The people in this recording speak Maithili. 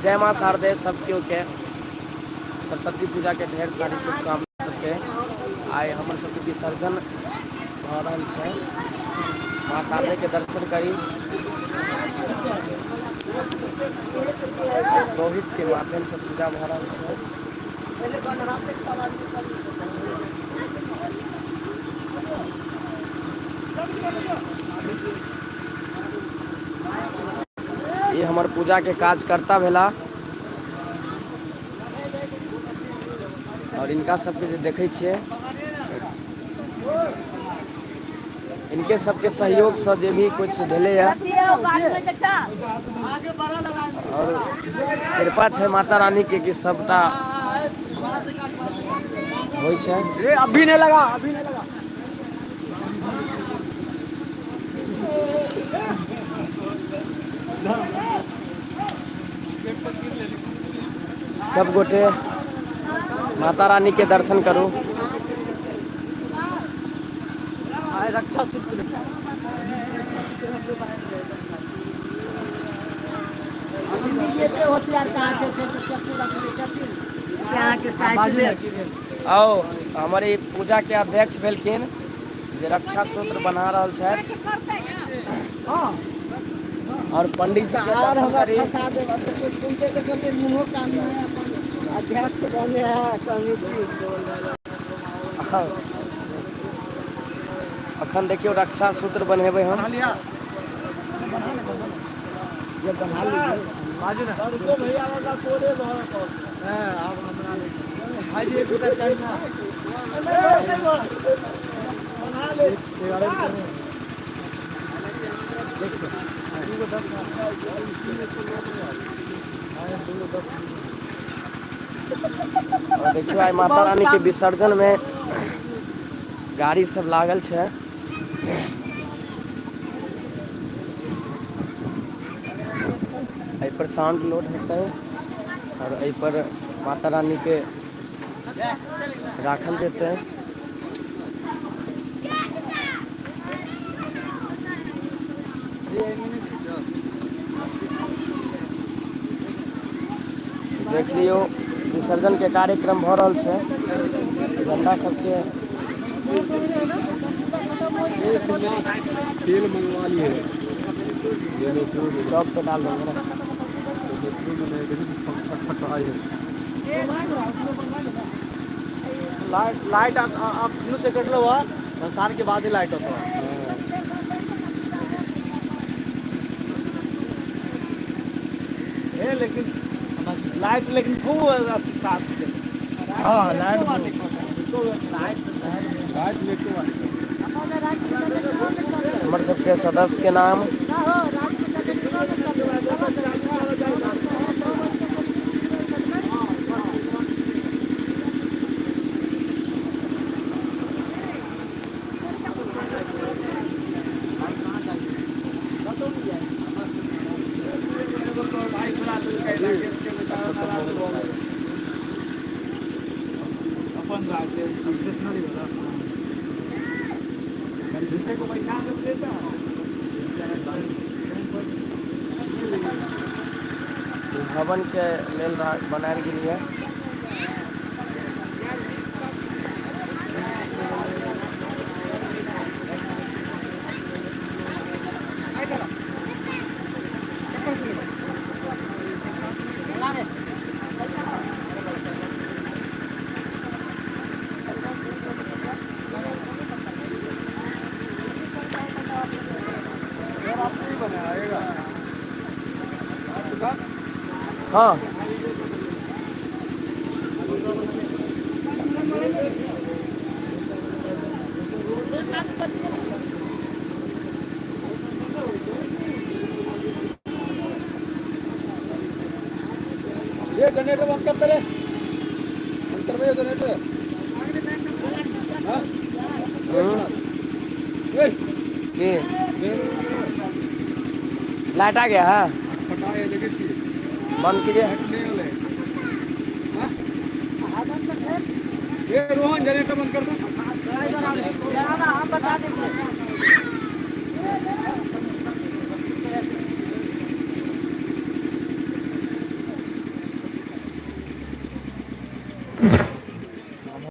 जय माँ शारदे सब केओ के सरस्वती पूजा के ढेर सारी शुभकामना सबके। आइ हमर सबके विसर्जन भऽ रहल छै, माँ शारदे के दर्शन करी। पुरोहित के माध्यम से पूजा भऽ रहल छै। ई हमर पूजा के कार्यकर्ता भेला और इनका सबके जे देखै छियै, इनके सबके सहयोग से जे भी कुछ भेलैया और कृपा छै माता रानी के कि सबटा होइ छै। रे अभी नहीं लगा, अभी नहीं लगा। सब गोटे माता रानी के दर्शन करू। रक्षा सूत्र आओ हमारे पूजा के अध्यक्ष भेलखिन जे रक्षा सूत्र बना रहल छथि और पंडित जी के दर्शन करी। अध्यक्ष बने है कमिटी। अखन देखियौ रक्षा सूत्र बनेबै हम। और देखियौ आइ माता रानी के विसर्जन में गाड़ी सब लागल छै। एहि पर साउंड लोड हेतै और एहि पर माता रानी के राखल जेतै। देख लियौ विसर्जन के कार्यक्रम भऽ रहल छै। झंडा सबके तेल मंगवा लिए चौक पे डाल देंगे ना। लाइट लाइट अपनों से कटलो हुआ भसान के बाद ही लाइट होता है। लेकिन लाइट लेकिन खूब साफ। हाँ लाइट हमर सबके सदस्य के नाम भवन के लेल बनायल गेल है। हाँ ये जनरेटर बंद कर पहले, बंद कर भैया जनरेटर। हाँ ये लाइट आ गया है, बंद कीजिए। ये रोहन जनरेटर बंद कर दो। हम बता देंगे।